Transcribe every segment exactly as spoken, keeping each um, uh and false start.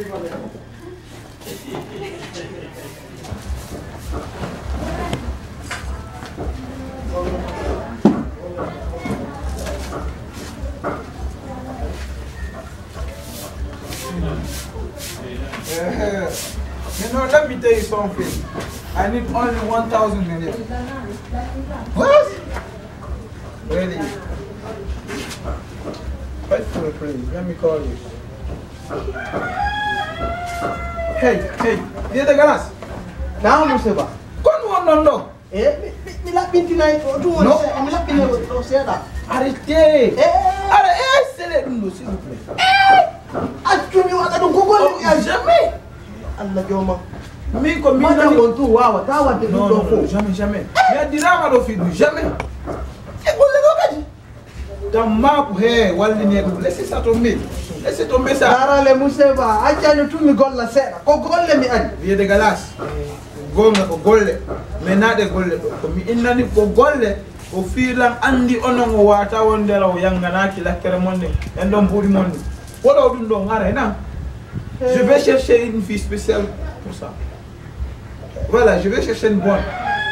Eh, you know, let me tell you something. I need only one thousand million. What? Really? Wait for me, please. Let me call you. Hey, hey, vieux de Galas. Naam, Moussa Ba. Kon won non ɗo? Eh, mi, mi, mi laɓɓintinay ɗo, ɗum woni No. se-, mi laɓɓinay ɗo seeɗa. Arrêtez. Eh. Ara, eh, sele ɗum ɗo, s'il vous plaît. Eh, accu mi waɗa ɗum ko golle mi Oh, ay. Jamais. Allah jooma. Min ko min Madam nani on tun waawata waɗde ɗum Non, ɗo non, fof. Non, jamais, jamais. Mi addirama ɗo fii ɗum, jamais. E golle ɗo kadi. Tamma ko he wallini ɗum. Laissez ça tomber. Laissez tomber ça. Arale Moussa Ba, accani tun mi golla seeɗa. Ko golle mi ari. Vieux de Galas. Goonga ko golle. Mais naɗe golle ɗo. Ko mi innani ko golle. O fiilan anndi onon o waata wonde o yanganaaki lakkere mon ni. En ɗon mbuuɗi mon ni. Wolo ɗum ɗo ngara nan. Je vais chercher une fille spéciale pour ça. Voilà, je vais chercher une bonne.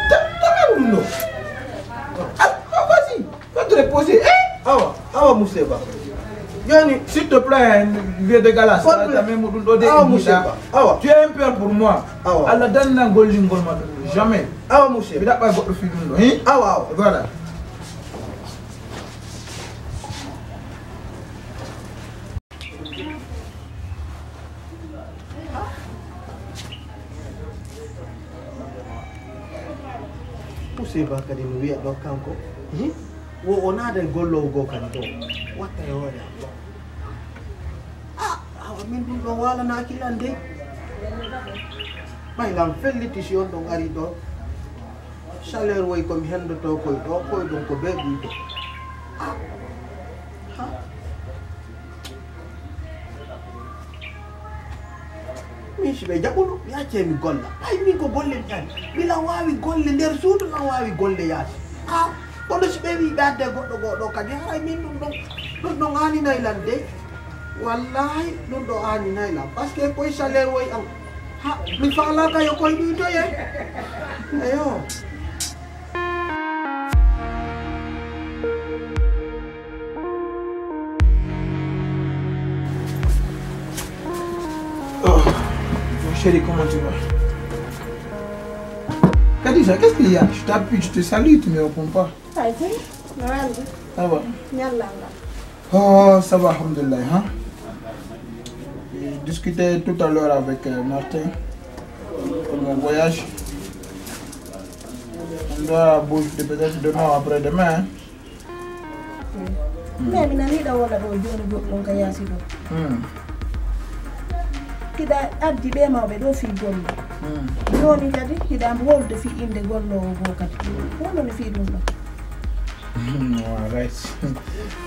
Ta-, ta-, ɗum ɗo. Ah, vas-y. Fadde reposer. Eh? Awa, awa, Moussa Ba. Jooni, s'il te plaît, vieux de Galas. Fadde. Tame mo ɗum ɗo de. Awa, Moussa Ba. Awa. Tu es un père pour moi. Awa. Allah danna gollingol ma ɗum. Jamais. Awa, Moussa. Mi ɗaɓɓa goɗɗo fii ɗum ɗo. Hein? Awa, awa. Voilà. Moussa Ba kadi no wiya ɗo kanko, hi? Wo o naada e golloowo goo kadi ɗo, watta e hoore am ɗo. Ah, awa min ɗum ɗo waalanaaki lan dey. Ɓay lan felliti si on ɗon ari ɗo. Salaire woy ko mi henndotoo koy ɗo, koy ɗon ko bee ɓuyɗo. Ah, ha. Min si ɓe jaɓuno, mi accee mi golla. Ɓay min ko golle mi ari. Mila waawi golle nder suudu, lan waawi golle yaasi. Ah, kono si ɓe wii ɓe addee goɗɗo goo ɗo kadi, haray min ɗum ɗon, ɗum ɗon aaninay lan dey. Wallaahi, ɗum ɗo aaninay lan. Parce que koy salaire woy am. Ha, mi faalaaka yo koy ɗuytoye. Eyo. Oh, mon chéri, comment tu vas? Khadija, qu'est-ce qu'il y a? Je t'appelle, je te salue, tu me réponds pas. Ay, sey, no wonde? Ça va? Ñallal ngal. Oh, ça va, alhamdulillah, hein? J'ai discuté tout à l'heure avec, euh, Martin pour mon voyage. On doit bouger peut-être demain ou après-demain, hein? Mais mi nanii ɗo wala ɗo jooni goɗɗum ka yaasi ɗo. Hmm. Hiɗa addi ɓe mawɓe ɗo fii golle. Hmm. Jooni kadi hiɗa wolde fii innde golloowo goo kadi. Wonno mi fii ɗum ɗo. Hmm, all right.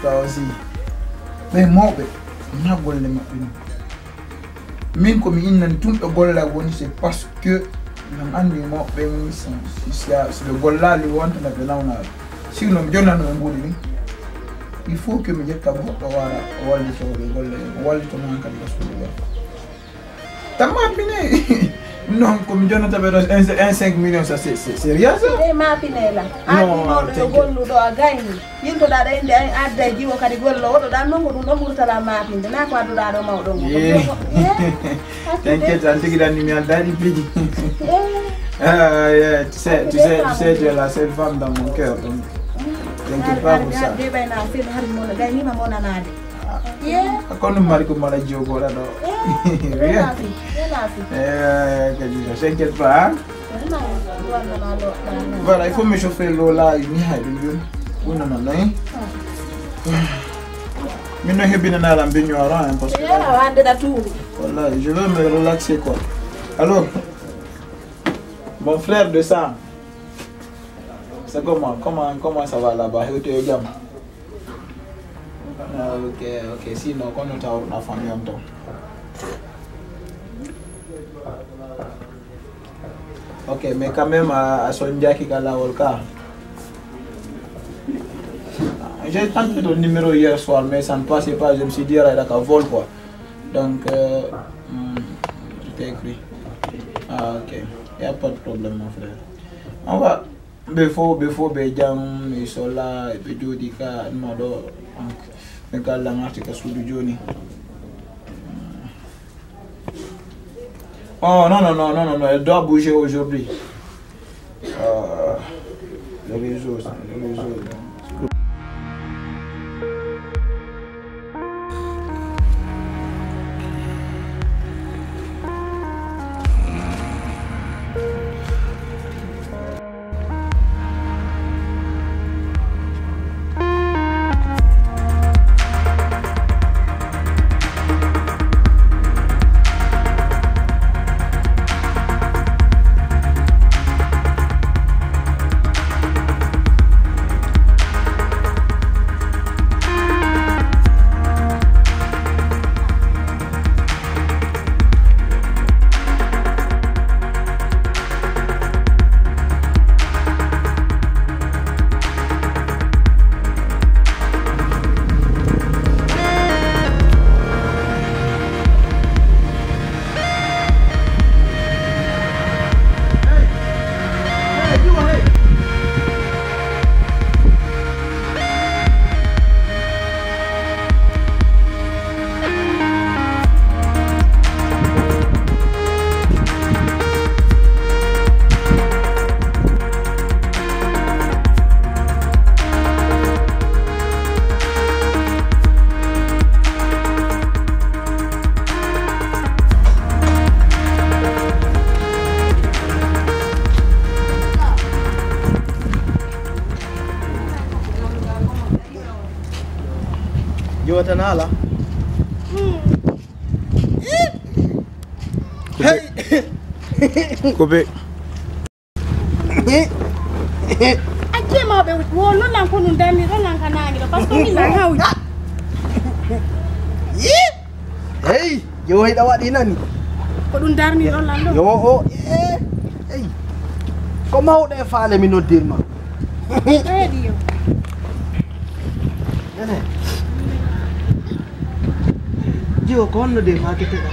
Toi aussi. Ɓe mawɓe, na golle maɓɓe ni. Min ko mi innani tun ɓe golla woni, c'est parce que min anndi mawɓe ɓen, si, si, si, si ɓe gollaali wontana ɓe nawnaare. Sinon mi jonnano ɓe mbuuɗi ɗin. Il faut que mi ƴetta goɗɗo wara o wallito ɓe golle ɗen, o wallito ma kadi ka suudu ɗen. Tamma pine. Non, ko mi jonnata ɓe ɗo un, un cinq millions, ça c'est, c'est sérieux ça? Ɓe ma pine la. Non, a ɗinoɗo yo golluɗo a gayni. Yiltoɗaa ɗo innde an adda e jiwo kadi golle o woɗɗoɗaa non ko ɗum ɗo ɓurtala maapinde. Naa ko adduɗaa ɗo mawɗo ngo. Ko Eh. Jogo. Eh. T'inquiète, an tigi ɗan mi aldaani piiji. Eh. Ah, yeah, tu sais, tu sais, tu sais, tu es la seule femme dans mon cœur, donc t'inquiète pas pour ça. Ar, ar, ar, de ɓay na fel hari mo, gay ni ma mo nanaade. Ah. Yeah. Ko ɗum mari ko mala jiwo goɗa ɗo. Eh. Rien. Relafi, relafi. Eh, kadi, t'inquiète pas, hein? Voilà, il faut me chauffer l'eau là, il n'y a rien. Vous non, non, non. Min no hebbinanaɗam beñuwaro, hein, parce que wallahi, je veux me relaxer quoi. Allô? Mon frère de sang. C'est comment, comment, comment ça va là-bas? Hewte yo jam? Ah, ok, ok. Sinon, kono tawruɗa famille on ton. Ok, mais quand même, a, a sonjaki ka lawol ka. J'ai tenté ton numéro hier soir, mais ça ne passait pas. Je me suis dit, aray ɗa ka vol quoi. Donc, euh, hmm, Écrit. Ah, ok. Il n'y a pas de problème, mon frère. On va. Ɓe fof, ɓe fof, ɓe jam, ils sont là, ɓe jooɗi ka, ma ɗo. Donc, ɓe ka langarti ka suudu jooni. Oh, non, non, non, non, non, non, elle doit bouger aujourd'hui. Euh, le réseau, le réseau. Jowata naala. Hey. Coupé. Acce mawɓe wo lollan ko ɗum darni ɗo lanka naange ɗo, parce que min lan hawji. Hey, yo hiɗa waɗi nani? Ko ɗum darni ɗo lan ɗo? Yo o, eh, hey. Ko mawɗo e faale mi noddirma. Reeɗi yo. Ene. Jiwo ko honno de faakete ɗo?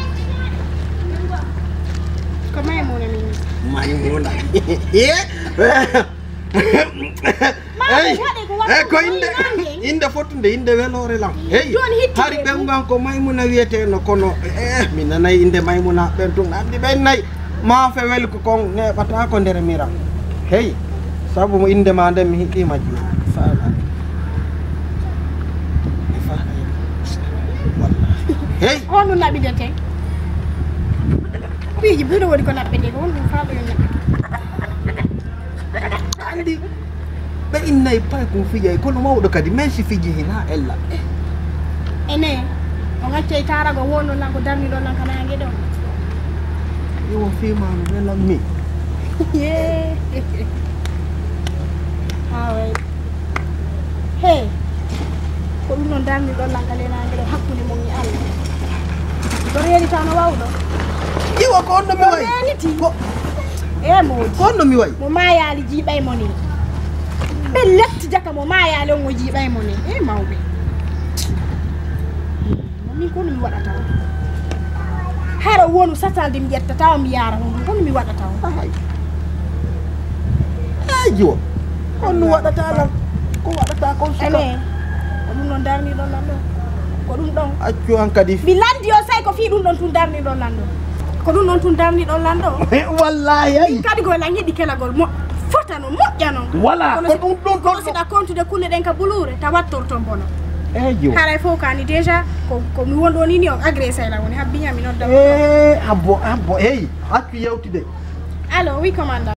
Ko Maymuna min. Maymuna. Eh? Hey, waɗe ko waɗa eh, ko ɗum inde, nange. Inde fottude, inde weloore lam. Hey, jooni hitti hari ɓe ɓen ɗum. Ngan ko Maymuna wiyeteno kono, eh, mi nanay inde Maymuna ɓen tun, andi ɓen nayi. Maafe weli ko kon neɓata ko nder miram. Hey, sabu mo inde ma nden mi hiɗi majji. Faala. Hey. Ko honɗum naɓidete? Piiji buɗo woni ko naɓɓete, ko honɗum faalo yo naɓɓete? Andi, ɓe innay pay ko fijay, kono mawɗo kadi, men si fiji hina ella. Ene, o gaccay tarago wonno lan ko darniɗo lan ka nange ɗo. Iwo fimano ɓe lammi. Yee. Away. Hey. Ko ɗum noon darniɗo lan ka lenange ɗo hakkunde mon e Allah. Ɗo reeni taw no wawɗo. Iwo ko on no mi wayi. Ko e moodi. Ko on no mi wayi. Mo maayaali jiiɓay mo ni. Ɓe letti jaka mo maayaali on o jiiɓay mo ni. E mawɓe. Min ko no mi waɗata on? Hara wonu satalde mi ƴettata on mi yaara on. Ko no mi waɗata on? Ahay. Eyi jiwo. On no waɗata lan. Ko waɗata kon suka. Ene. Ko ɗum ɗon darniɗon lan ɗo. Ko ɗum ɗon. Accu an kadi. Mi landi o sey ko fii ɗum ɗon tun darniɗon lan ɗo. Ko ɗum ɗon tun darniɗon lan ɗo. Wallahi ay. Min kadi ko lan yiɗi kelagol mo fotano moƴƴano. Wala. Kono ko si ɗum ɗon kono si ɗa kontude kulle ɗen ka buluure ta wattorton bono. Eyi jiwo. Haray fof kani déjà ko ko mi wonɗo ni ni on agressé la woni habbi ñami nodda. Eh, habbo habbo eyi. Accu yewtide. Allo, oui commandant.